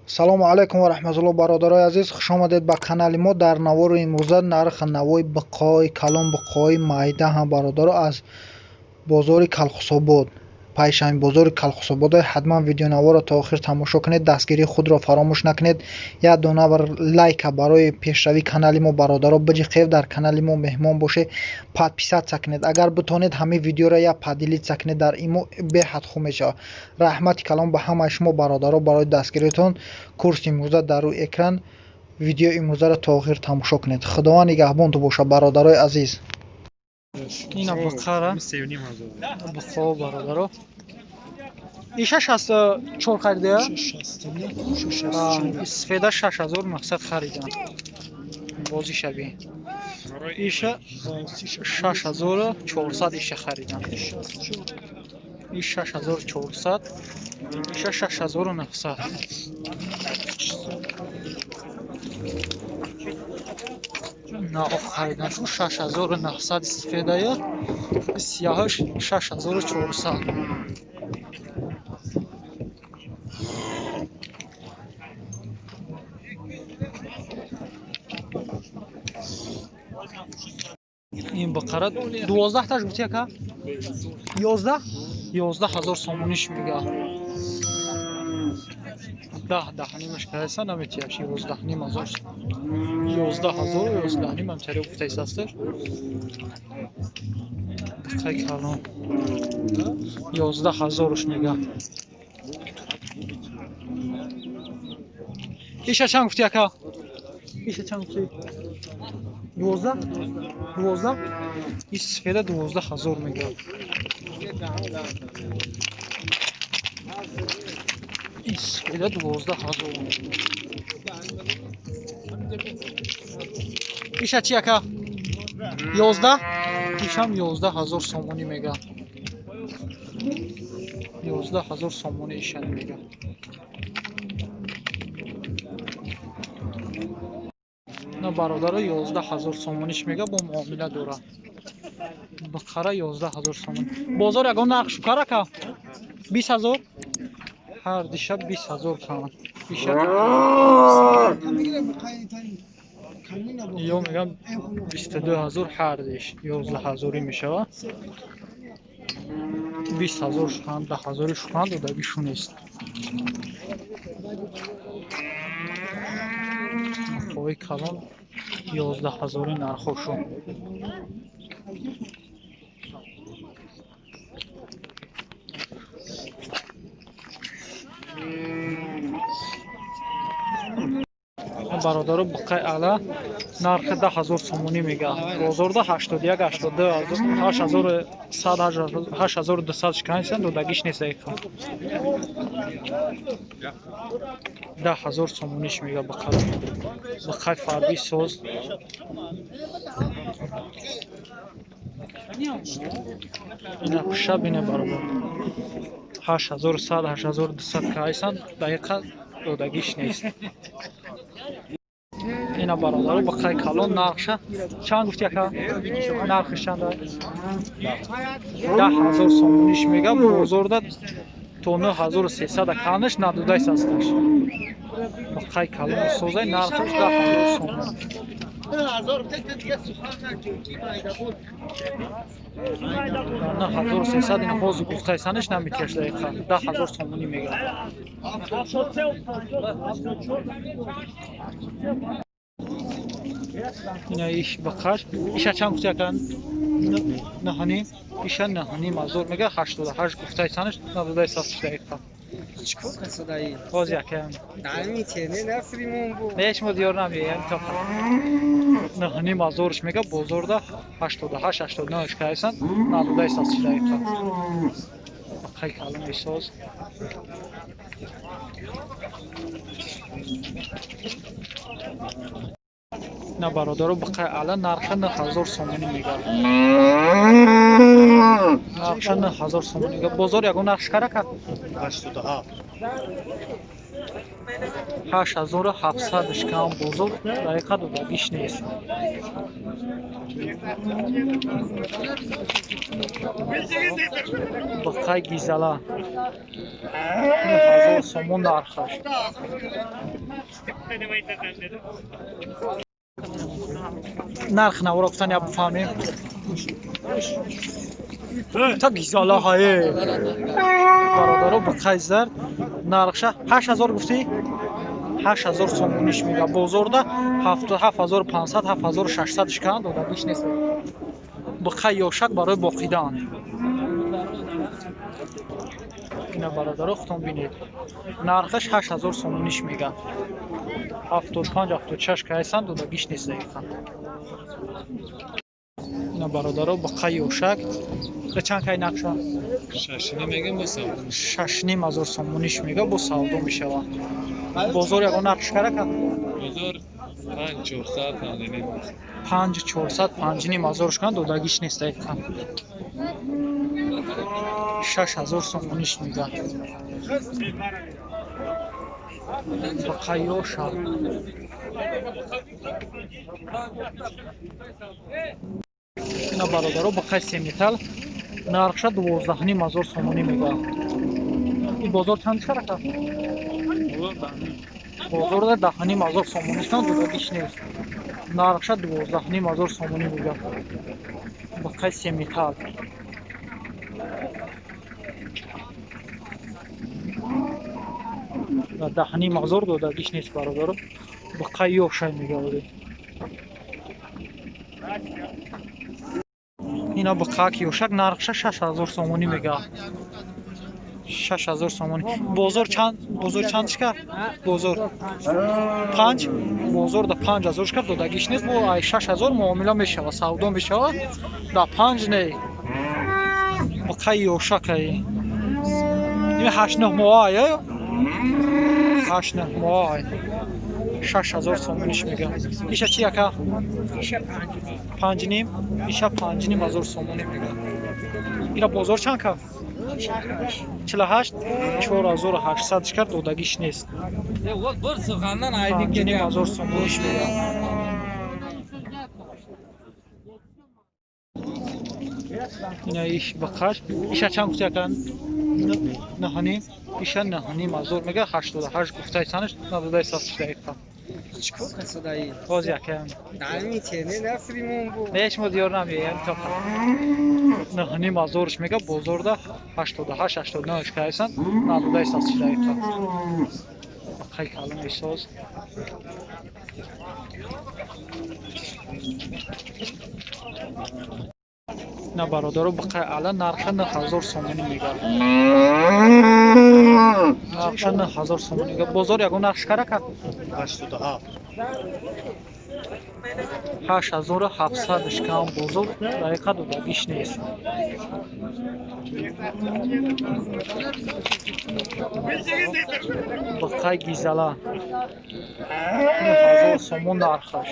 Салому алайкум ва раҳматуллоҳ, бародарои азиз, хуш омадед ба канали мо. Дар навори имрӯза нархи навои биқои калон, биқои майда ҳам, бародаро, аз бозори Калхусобод, пайшами бозори Калхусобод. Ҳатман видеонаворро то охир тамошо кунед, дастгирии худро фаромӯш накунед. Як дона лайка барои пешравии канали мо, бародаро, биҷиқев. Дар канали мо меҳмон бошед, подписаться кунед. Агар битонед, ҳамин видеоро як поделиться кунед дар имо, беҳад хуб мешавад. Раҳмати калон ба ҳамаи шумо, бародаро, барои дастгириятон. Курси имрӯза дар рӯи экран. Видеои имрӯзаро то охир тамошо кунед. Худованд нигаҳбонтон бошад, бародарои азиз. Ина бақара бухо, бародаро, иша 64 харидая, сфеда 6900 харидан. Бози шаби иша 6400 иша харидан, иш 6400, иша 6900. Наоф харидан шу 6900 сфедая, сияҳаш 6400. Ин бақара 12 таш гуфти, ака? 11, 11 000 сомониш мега. 10, даҳнимаш кайса наметияш. 11,5 ҳазор, 11 000, 11,5 ҳамчари гуфтаисасташ. Даққаи калон 11 000-уш мега. Иша чанд гуфти, ака? Иша чанд гуфти? 12, 12. Иш сфера 12 000 мега. Иш сфера 12 000. Иша чи, ака? 11. Ишам 11 000 сомонӣ мега. 11 000 сомонӣ ишани мега. На, бародаро, 11 000 сомониш мега, бо муомила дора. Бақара 11 000 сомон. Бозор ягон нарх шукар, ака? 20 000 ҳар диша, 20 000 кан иша. Ё мегам 22 000 ҳар диш, 11 ҳазорӣ мешавад. 20 000 шухан, 10 ҳазори шухан додагишу нест. Қои калон 11 ҳазори нархошу. Бародаро, буқаи ала нархи 10 000 сомонӣ мега. Бозорда 81, 82, 8100, 8200 шиканисан, додагиш нест. Дақиқа 10 000 сомониш мега. Буқара, буқаи фарби соз. Ина пуша бине, бародар, 8100, 8200 кайсан, дақиқа додагиш нест. Ина, бародаро, бақаи калон нархша чанд гуфти, ака? Нархиш чанд? 10 000 сомониш мега. Бозорда то 9300 канаш надодайс асташ. Бақаи калон созай, нархаш 10 000 сомон. 9300 ина ҳозир гуфтайсанаш, наметияш. Дақиқа 10 000 сомонӣ мега. Ина иш бақаш, иша чанд гуфти, ака? Наҳаним. Иша 9,5 ҳазор мега, 88 гуфтайсанаш, надодайс асташ. Дақиқа ҳозир, ака, не, шумо диёр намеян. 9,5 ҳазорш мега, бозорда 88, 89 кайсан, надодайс асташ. Дақиқа бақаи калони соз. На, бародаро, бақаи ала нарха 9000 сомонӣ мега. Нархша 9000 сомонӣ мега. Бозор ягон нарх шикар, ака? 8700 шикам бозор, дақиқа додагиш нест. Бақай гизала 9000 сомон нархаш. Нарх навро гуфтан я бифаҳмем. Та гизала ҳае. Бародаро бақай зард нархша 8000 гуфтӣ? 8000 сомониш мега. Бозорда 7500 7600 шикан додагиш нест. Бақай ёшак барои боқидан. Ина бародаро худтон бинед. Нархаш 8000 сомониш мега. 75 76 кайсан додагиш нест дақиқан. Ина бародаро бақай ёшак. Чанд кай нақша? 6.5 мегам бо савдо. 6.5 сомониш мега бо савдо мешавад. Бозор ягон нарх шикара кард? Бозор 5400 5.5. 5400 5.5 ҳазор шикан додагиш нест дақиқан. 6000 сомониш мега. Бақай ёшак. Ина бародаро бақай семитал нархша 12.5 сомонӣ мега. Ин бозор чанд шикара кард? Бозорда 10.5 сомонӣ шикан додагиш нест. Нархша 12.5 сомонӣ мега. Бақай семитал. 10.5 додагиш нест бародаро. Бақай ёшай мега. Ина бақак ёшак нархша 6000 сомонӣ мега. 6000 сомонӣ. Бозор чанд? Бозор чанд шикар? Бозор 5. Бозор да 5000 шикар додагиш нест. Бо ай 6000 муомила мешава, савдо мешава. Да 5 не. Бақай ёшак ай. Ин 8-9 моҳ ай. 8-9 моҳ ай. 6000 сомониш мега. Иша чи яка? 5.5. Иша 5.5 сомонӣ мега. Ира бозор чанд кар? 48 4800 шикар додагиш нест. 5.5 сомониш мега. Ина иш бақаш. Иша чанд гуфти яка? 9.5. Иша 9.5 мега. 88 гуфтай санаш надодай састш дақиқа. Чикор касадаи? Боз якам. Дами чене нафримон бу. Не шумо диёр намеям то. 9.5 мега бозорда 88 89 кайсан надодай састш дақиқа. Бақай калон исоз. На бародаро бақай ала нарха 9000 сомонӣ мега. Нарха 9000 сомонӣ мега. Бозор ягон нарх шикара кард? 87. 8700 шикан бозор дақиқа додагиш нест. Бақай гизала 9000 сомон нархаш.